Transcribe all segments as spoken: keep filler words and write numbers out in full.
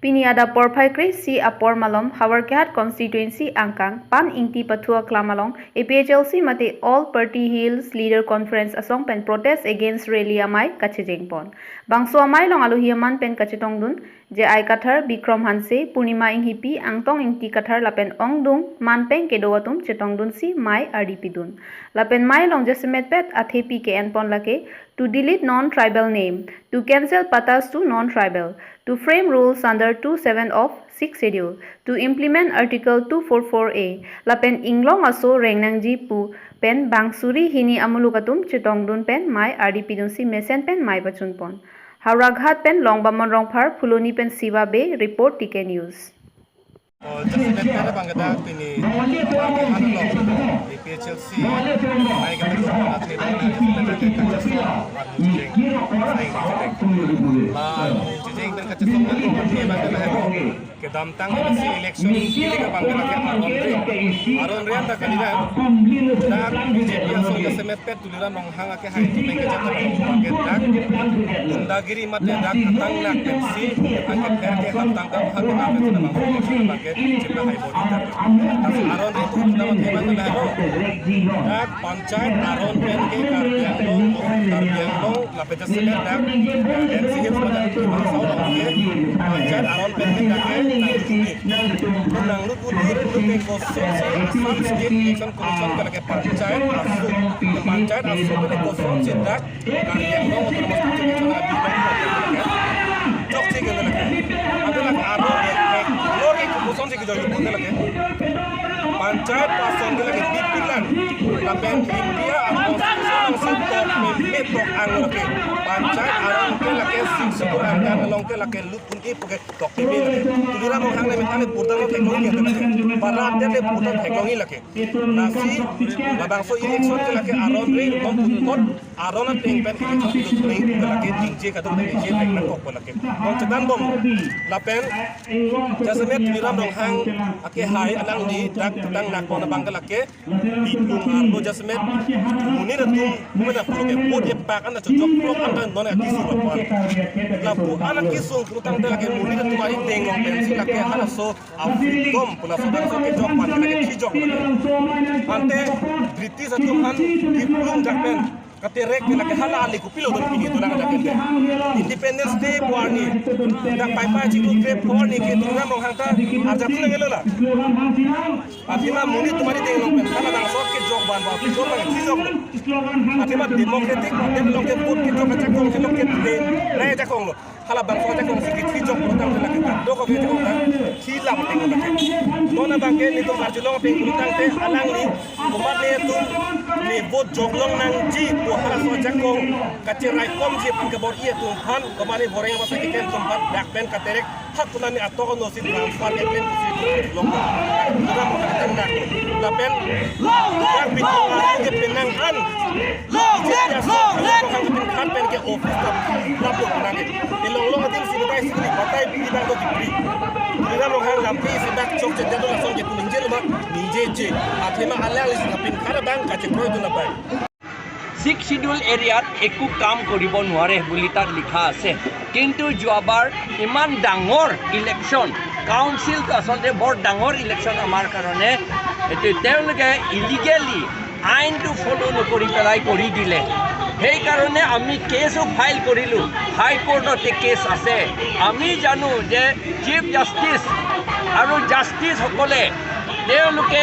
Pini adap porphai kre-isi apor malom Howraghat constituency angkang Pan Ingti pathu aklam along A P H L C mate All Party Hills Leader Conference asong pen protest against rally amei kachejeng pon. Bangso amei along alohi aman pen kachetongdun J I Kathar, Bikram Hanse, Purnima Inghipi, Angtong Ingti Kathar lapen ongdung manpeng kedo atum chetongdunsi mei ardi pidun. Lapen mei along jasemet pet athepi ke-en pon lake to delete non-tribal name, to cancel pattas to non-tribal, to frame rules under two seven of Sixth Schedule, to implement Article two four four A, lapen inglong aso rengnangji pu pen bang suri hini amuluk atum chetongdun pen mei ardi pidunsi mesen pen mei pachun pon. Howraghat pen Longbamon Rongphar, Phuloni pen Siva Bey, report T K News. Oh, jasemet pen abang kedak pini Howraghat along A P H L C mei kedak pon athe abang kedak jasemet pen kedak kachesong armu chejeng, sai chejeng. La armu chejeng pen kachesong armu abang kedak kedamtang M C election kilik abang kedak ke aron re. Aron re anta kandidat dak B J P asong jasemet pet Tuliram Ronghang akehai atum pen kejak abang kedak gundagiri mate dak ketang nak pensi angke pher ke hap tangka hap ke nang pensi abang ke chepahai bodi dak. Lasi aron re atum nama thebang ke lahelo. Dak panchayat aron pen ke Karbi Anglong, Karbi Anglong lapen jasemet dak M C Hills pada ke bangso along ke panchayat aron pen ke dak ke nanglut uni. Nanglut uni, nanglut uni kosonsi Assam State Election Commission ke lake panchayat aso, panchayat aso ke kosonsi dak Karbi Anglong Autonomous Council election abang ke chokche ke lake. Ante lake aron ke lori kosonsi kejoi pon lake. Panchayat ason ke lake bipilan lapen India a-constitution along si tok meme tok ang lake. Panchayat aron ke lake Sixth Schedule angkang along ke lake lut un-e pu ke tok meme lake. Tuliram Ronghang le methang le purta lo theklong ke lake. Para adet le purta theklong lake. Lasi labangso election ke lake aron re bom put aron ateng pen election ke lake ningje kadung ningje pen nangkok lake. Bom chedan bom lapen jasemet Tuliram Ronghang akehai alangli dak tang nak pon abang ke lake bipung arlo jasemet monit atum kumena pulo ke vote epak an chojok prok an non akisung apar. Lapu an akisung putangte lake monit atum ari deng long pensi lake halaso a-freedom pu laso bangso kejok pan lake chijok lake. Ante British atum aphan kiplung jak pen katerek ke lake hala ali kopilo don pini tunang jak pen. Independence Day pu arni dak Paipai chiklo kre-pho arni ke Tuliram Ronghang ta arjap nang elo la. Athema monit atum ari deng long pen halabangso kejok ban ba kejok ban kejok. Athema Democratic Party along ke vote kejok ajakong ke lok ke deng nai ajakong lo. Halabangso ajakong si kejok lo tang lake ta. Doko ke ajakong ta. Hilap deng lo lake. Non abang ke nelitum arjulong pen lo tangte alangli komat netum ne vote jok long nangji pu halaso ajakong kacherai komji aphan kabor-i atum aphan komat ne boreng abasa keklem atum aphan dak pen katerek hak kunani atok ano si transfer keklem pusi long. Tuliram Ronghang ketang nak. Lapen dak bipung arlo ke penang an. Long live! Long live! Ronghang kepin khan pen ke office ta lap lo penang ke. Ilong long adim si batai si batai bidi bang do kipri. Tuliram Ronghang lampi si dak chokche jadu lason ke pu ningje lo ma ningjeje. Athema alangli si kepin khan abang kachekroi dun abang. Six schedule এৰিয়াত একো কাম কৰিব নোৱাৰে বুলি তাত লিখা আছে। কিন্তু যোৱাবাৰ ইমান ডাঙৰ ইলেকশ্যন, কাউন্সিলটো আচলতে বৰ ডাঙৰ ইলেকশ্যন আমাৰ কাৰণে। এইটো তেওঁলোকে ইলিগেলি আইনটো ফ'ল' নকৰি পেলাই কৰি দিলে। সেইকাৰণে আমি কেছো ফাইল কৰিলোঁ, হাই কোৰ্টতে কেছ আছে। আমি জানো যে চিফ জাষ্টিচ আৰু জাষ্টিচসকলে তেওঁলোকে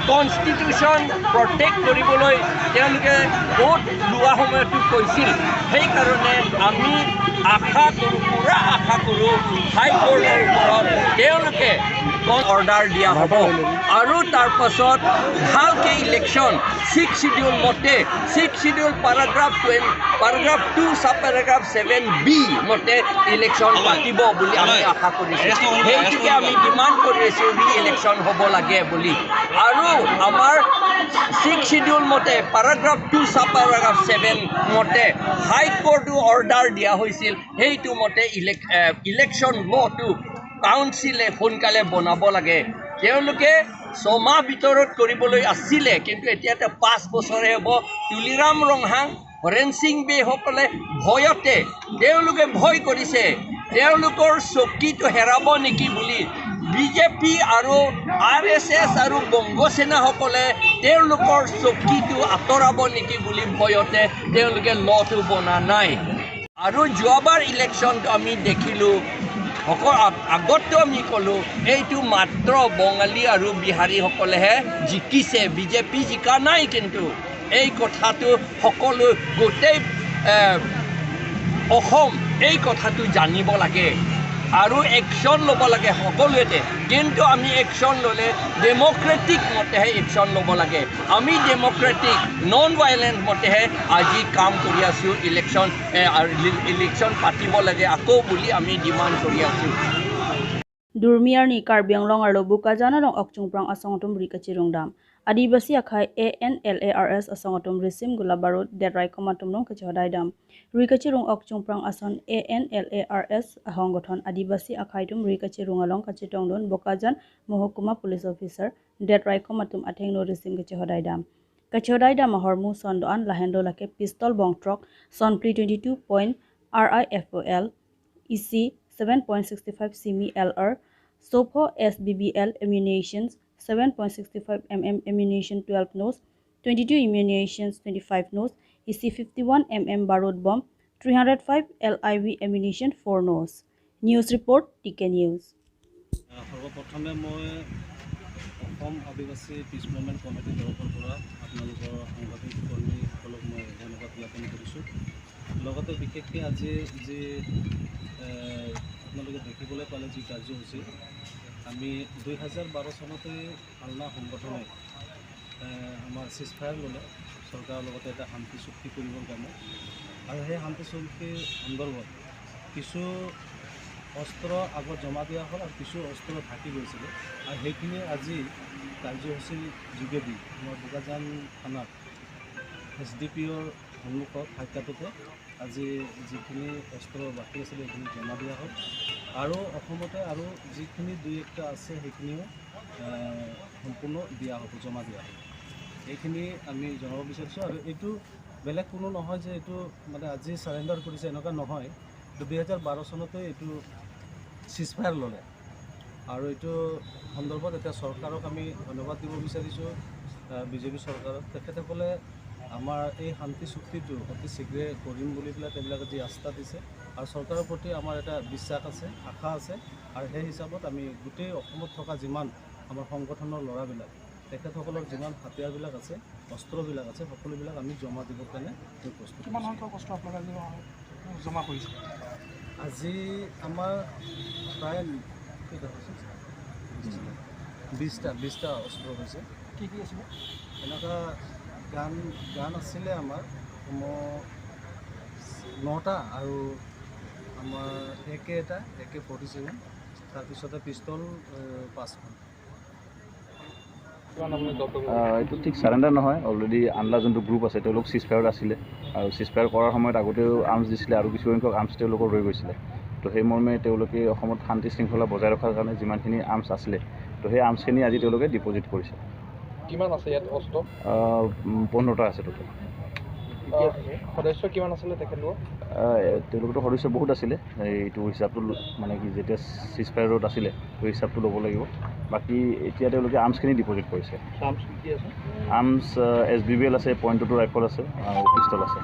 কনষ্টিটিউশ্যন প্ৰটেক্ট কৰিবলৈ তেওঁলোকে ভোট লোৱা সময়তো কৈছিল। সেইকাৰণে আমি আশা কৰোঁ, পূৰা আশা কৰোঁ হাই কোৰ্টৰ ওপৰত তেওঁলোকে অৰ্ডাৰ দিয়া হ'ব। আৰু তাৰ পাছত ভালকে ইলেকশ্যন ছিক্স শ্বিডিউল মতে, six schedule paragraph twelve, paragraph two, sub paragraph seven B মতে ইলেকশ্যন পাতিব বুলি আমি আশা কৰিছোঁ। সেইটোকে আমি ডিমাণ্ড কৰি আছোঁ, ৰি ইলেকশ্যন হ'ব লাগে বুলি। আৰু আমাৰ ছিক্স শ্বিডিউল মতে, paragraph two, sub paragraph seven মতে হাই কোৰ্টো অৰ্ডাৰ দিয়া হৈছিল, সেইটো মতে ইলেক-, এ, ইলেকশ্যন লটো কাউন্সিলে সোনকালে বনাব লাগে। তেওঁলোকে ছমাহ ভিতৰত কৰিবলৈ আছিলে, কিন্তু এতিয়া তেওঁ পাঁচ বছৰে হ'ব। তুলিৰাম ৰংহাং, হৰেণ সিং বেসকলে ভয়তে তেওঁলোকে ভয় কৰিছে তেওঁলোকৰ চকীটো হেৰাব নেকি বুলি বিজেপি আৰু আৰ এছ এছ আৰু বংগ সেনাসকলে তেওঁলোকৰ চকীটো আঁতৰাব নেকি বুলি ভয়তে তেওঁলোকে লটো বনা নাই। আৰু যোৱাবাৰ ইলেকশ্যনটো আমি দেখিলোঁ, সকলো আগ- আগততো আমি ক'লোঁ, এইটো মাত্ৰ বঙালী আৰু বিহাৰীসকলেহে জিকিছে, বিজেপি জিকা নাই। কিন্তু এই কথাটো সকলো গোটেই এ, অসম এই কথাটো জানিব লাগে আৰু একশ্যন ল'ব লাগে সকলোৱে। কিন্তু আমি একশ্যন ল'লে ডেমক্ৰেটিক মতেহে একশ্যন ল'ব লাগে। আমি ডেমক্ৰেটিক, নন ভাইলেণ্ট মতেহে আজি কাম কৰি আছোঁ। ইলেকশ্যন এ, আৰু ইলে- ইলেকশ্যন পাতিব লাগে আকৌ বুলি আমি ডিমাণ্ড কৰি আছোঁ। Durmi arni Karbi Anglong arlo Bokajan along ok chungprang asong atum ri kachirung dam. Adivasi akhai A N L A R S asong atum risim gula barut det raikom atum along kachehodai dam. Ri kachirung ok chungprang asong A N L A R S ahong gothon Adivasi akhai atum ri kachirung along kachetongdun Bokajan Mohokuma Police Officer det raikom atum athengno risim kachehodai dam. Kachehodai dam ahormu son do-an lahenlo lake pistol bong throk, sonphli twenty two point R I F O L, E C seven point six five semi L R, sopho S B B L ammunitions, seven point six five M M ammunition twelve nos, twenty two ammunitions twenty five nos, E C fifty one M M barud bomb, three hundred five L I V ammunition four nos. News report, T K News. আহ, সৰ্বপ্ৰথমে মই অসম আদিবাসী পিছ মুভমেণ্ট কমিটিৰ তৰফৰ পৰা আপোনালোকৰ সাংবাদিক কৰ্মীসকলক মই ধন্যবাদ জ্ঞাপন কৰিছোঁ। লগতে বিশেষকৈ আজি যি, এ, আপোনালোকে দেখিবলৈ পালে যি কাৰ্যসূচী, আমি দুই হাজাৰ বাৰ চনতে হালনা সংগঠনে, এ, আমাৰ চিজফায়াৰ ল'লে চৰকাৰৰ লগতে এটা শান্তি চুক্তি কৰিবৰ কাৰণে। আৰু সেই শান্তি চুক্তিৰ সন্দৰ্ভত কিছু অস্ত্ৰ আগত জমা দিয়া হ'ল আৰু কিছু অস্ত্ৰ থাকি গৈছিলে। আৰু সেইখিনি আজি কাৰ্যসূচীৰ যোগেদি আমাৰ বোকাজান থানাত এছ ডি পি অ'ৰ সন্মুখত সাক্ষাততে আজি যিখিনি অস্ত্ৰ বাকী আছিলে, সেইখিনি জমা দিয়া হ'ল। আৰু অসমতে আৰু যিখিনি দুই একটা আছে, সেইখিনিও, এ, সম্পূৰ্ণ দিয়া হ'ব, জমা দিয়া হ'ব। এইখিনি আমি জনাব বিচাৰিছোঁ। আৰু এইটো বেলেগ কোনো নহয় যে এইটো মানে আজি চাৰেণ্ডাৰ কৰিছে, এনেকুৱা নহয়। এইটো দুই হাজাৰ বাৰ চনতে এইটো চিজফায়াৰ ল'লে। আৰু এইটো সন্দৰ্ভত এতিয়া চৰকাৰক আমি ধন্যবাদ দিব বিচাৰিছোঁ, আহ, বিজেপি চৰকাৰক। তেখেতসকলে আমাৰ এই শান্তি চুক্তিটো অতি শীঘ্ৰে কৰিম বুলি পেলাই তেওঁবিলাকে যি আস্থা দিছে আৰু চৰকাৰৰ প্ৰতি আমাৰ এটা বিশ্বাস আছে, আশা আছে। আৰু সেই হিচাপত আমি গোটেই অসমত থকা যিমান আমাৰ সংগঠনৰ ল'ৰাবিলাক, তেখেতসকলৰ যিমান হাতিয়াৰবিলাক আছে, অস্ত্ৰবিলাক আছে, সকলোবিলাক আমি জমা দিবৰ কাৰণে আমি প্ৰস্তুত কিমান হৈছোঁ। সংখ্যক অস্ত্ৰ আপোনালোকে আজি জমা কৰিছে? আজি আমাৰ প্ৰায় কেইটা হৈছে? বিছটা, বিছটা অস্ত্ৰ হৈছে। কি কি আছিলে? এনেকুৱা গান, গান আছিলে আমাৰ কমেও নটা আৰু আমাৰ এ কে এটা, এ কে ফৰ্টি ছেভেন, তাৰপিছতে পিষ্টল, এ, পাঁচখন। কিমান আপুনি জব্দ কৰিলে? আহ, এইটো ঠিক চাৰেণ্ডাৰ নহয়, অলৰেডি আনলা যোনটো গ্ৰুপ আছে তেওঁলোক চিজফায়াৰত আছিলে আৰু চিজফায়াৰ কৰাৰ সময়ত আগতেও আৰ্মছ দিছিলে আৰু কিছু সংখ্যক আৰ্মছ তেওঁলোকৰ ৰৈ গৈছিলে। তো সেই মৰ্মে তেওঁলোকে অসমত শান্তি শৃংখলা বজাই ৰখাৰ কাৰণে যিমানখিনি আৰ্মছ আছিলে, তো সেই আৰ্মছখিনি আজি তেওঁলোকে ডিপজিট কৰিছে। কিমান আছে ইয়াত অস্ত্ৰ? আহ, উম, পোন্ধৰটা আছে টোটেল। আহ, সদস্য কিমান আছিলে তেখেতলোকৰ? আহ, তেওঁলোকৰতো সদস্য বহুত আছিলে, এইটো হিচাপটো ল-, মানে কি, যেতিয়া চিজফায়াৰত আছিলে, তো হিচাপটো ল'ব লাগিব। বাকী এতিয়া তেওঁলোকে আৰ্মছখিনি ডিপজিট কৰিছে। আৰ্মছ কি কি আছে? আৰ্মছ, আহ, এছ বি বি এল আছে, পইণ্ট টু টু ৰাইফল আছে আৰু পিষ্টল আছে।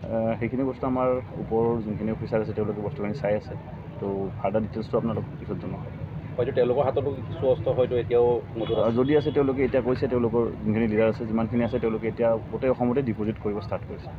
আহ, সেইখিনি বস্তু আমাৰ ওপৰৰ যোনখিনি অফিচাৰ আছে, তেওঁলোকে বস্তুখিনি চাই আছে। তো ফাৰ্ডাৰ ডিটেইলছটো আপোনালোকক পিছত জনোৱা হ'ব। হয়তো তেওঁলোকৰ হাততো কিছু অস্ত্ৰ হয়তো এতিয়াও মজুত আছে। আহ, যদি আছে, তেওঁলোকে এতিয়া কৈছে, তেওঁলোকৰ যোনখিনি লিডাৰ আছে, যিমানখিনি আছে, তেওঁলোকে এতিয়া গোটেই অসমতে ডিপজিট কৰিব ষ্টাৰ্ট কৰিছে।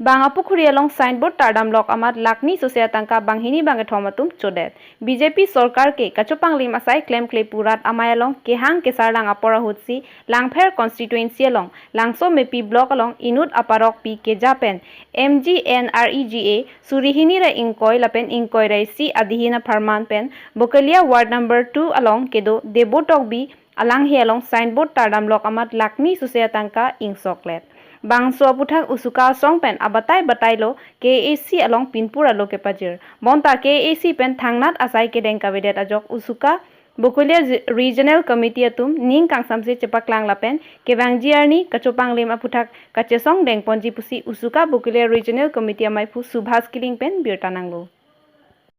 Bangapukhuri along signboard tardam lok amat lakh ni sose atangka banghini bangkethom atum chodet. B J P sorkar ke kachopanglim asai klemkle pu rat amei along kehang kesarlang apor ahutsi Langpher constituency along Langsomepi block along inut aparok pi keja pen M G N R E G A suri hini ra ingkoi lapen ingkoi ra isi adihin apharman pen Bokolia ward number two along kedo Debo Tokbi alanghe along signboard tardam lok amat lakh ni sose atangka ingsoklet. Bangso aputhak usuka asong pen abatai batai lo K A A C along pinpur alo kepajir. Bonta K A A C pen thangnat asai kedeng kavedet ajok usuka Bokolia Zi- Regional Committee atum ning kangsamse chepaklang lapen kevangji arni kachopanglim aputhak kachesong dengponji pusi USUCA Bokolia Regional Committee amaiphu Subhas Killing pen birta nanglo.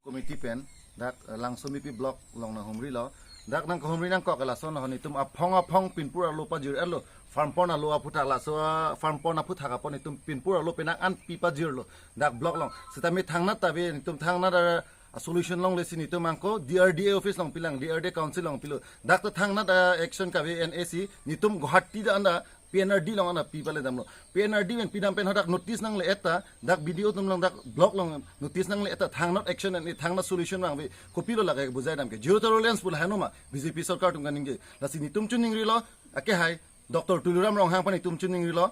Committee pen dak Langsomipi block along nanghumrilo. Dak nangkahumri nangkok lason ho netum aphong aphong pinpur alo pajir-etlo. Farm pond alo aputhak laso, ah, farm pond aputhak apot netum pinpur alo penang an pi pajirlo dak block along. Sitame thangnat ta ave, netum thangnat a, a solution longle si netum angko D R D A office along pilang, D R D A council along pilo. Dak ta thangnat a action kave, N A C netum Guwahati ta anda P N R D along anda pi pale damlo. P N R D pen pidam pen hadak notice nangle-et ta, dak B D O atum along, dak block along notice nangle-et ta, thangnat action and thangnat solution vangve, kopilo lake bujai dam ke. Zero tolerance pu lahai no ma B J P sorkar atum kaningje. Lasi netum chiningrilo, akehai Doctor Tuliram Ronghang aphan netum chiningrilo.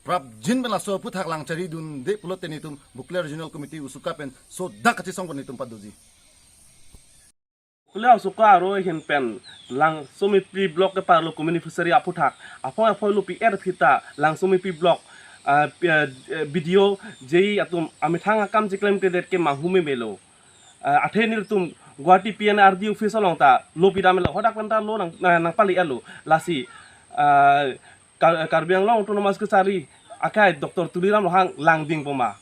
Prapjin pen laso aputhak lang charidunde pulote netum Bokolia Regional Committee USUCA pen sodak kachesong pon netum padoji. Bokolia USUCA aro ahin pen Langsomipi block kepar lo community fishery aputhak aphong aphoi lo pi-et aphi ta Langsomipi block, ah, pi- ah, eh, B D O J E atum amethang akam chiklemkledet ke manghumemelo. Ah, athe nelitum Guwahati P N R D office along ta lo pidamelo, hadak pen ta lo nang nang nangpali-etlo. Lasi, ah, Kar- Karbi Anglong Autonomous Kachari akai Doctor Tuliram Ronghang langding poma.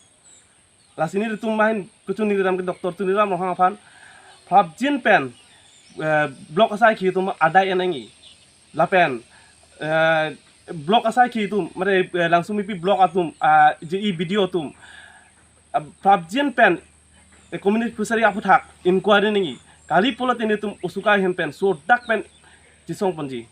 Lasi nelitum mahin kachiningri dam ke Doctor Tuliram Ronghang aphan prapjin pen, eh, block asai akhei atum adai-et nangji. Lapen, eh, block asai akhei atum, mane, eh, Langsomipi block atum, ah, J E B D O atum, ah, prapjin pen, eh, community fishery aputhak inquiry nangji. Kali pulote netum USUCA ahin pen sodak pen chesong ponji.